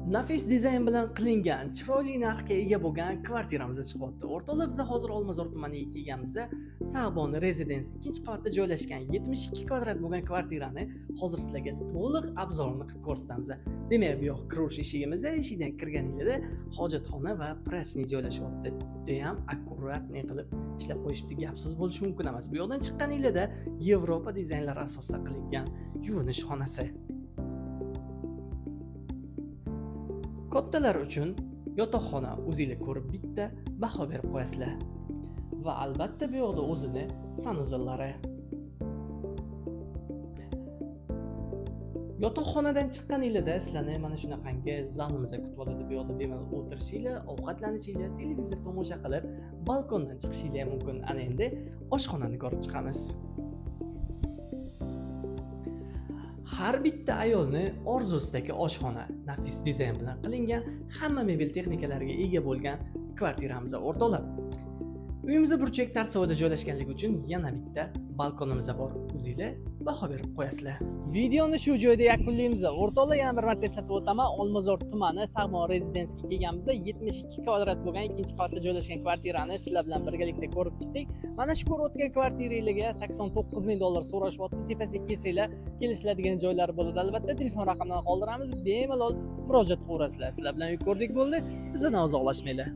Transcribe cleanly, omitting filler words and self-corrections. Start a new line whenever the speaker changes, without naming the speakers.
Nafis dizayn bilan qilingan, chiroyli narxga ega bo'lgan kvartiramiz chiqyapti. O'rtoqlar, biz hozir Olmazor tumaniga kelganmiz. Sag'bon Residence 2-qavatda joylashgan 72 kvadrat bo'lgan kvartirani hozir sizlarga to'liq обзор ini qilib ko'rsatamiz. Demak, bu yoq kirish eshigimiz, eshikdan kirganingizda hojatxona va прачечный joylashyapti. Judayam аккуратный qilib ishlab qo'yishibdi, gap so'z bo'lishi mumkin emas. Bu yoqdan chiqqaningizda Yevropa dizaynlari asosida qilingan yuvinish xonasi. Kattalar uchun yotoqxona, o'zinglar ko'rib bitta baho berib qo'yasizlar. Va albatta bu yoqda o'zini sanuzellari. Yotoqxonadan chiqqaningizda sizlarni mana shunaqangi zalimiz kutib oladi. Bu yoqda bemalol o'tirishinglar, ovqatlanishinglar, televizor tomosha qilib, balkondan chiqishinglar ham mumkin. Ana endi oshxonani ko'rib chiqamiz. Har bitta ayolni orzusidagi oshxona, nafis dizayn bilan qilingan, hamma mebel texnikalariga ega bo'lgan kvartiramiz o'rtoqlar. Uyimizda burchak Tarsovoyda joylashganligi uchun yana bitta balkonimiz bor. O'zinglar baho berib qo'yasizlar. Videoni shu joyda yakunlaymiz. O'rtoqlar, yana bir marta eslatib o'taman, Olmazor tumani Sag'bon Residence'ga kelganmiz. 72 kvadrat bo'lgan 2-qavatda joylashgan kvartirani sizlar bilan birgalikda ko'rib chiqdik. Mana shu ko'rayotgan kvartiralarga 89 ming dollar so'rashyapti. Tepasiga kelsanglar, kelishiladigan joylari bo'ladi. Albatta telefon raqamlarini qoldiramiz, bemalol murojaat qilaverasizlar. Sizlar bilan ko'rdik bo'ldi. Bizdan uzoqlashmanglar.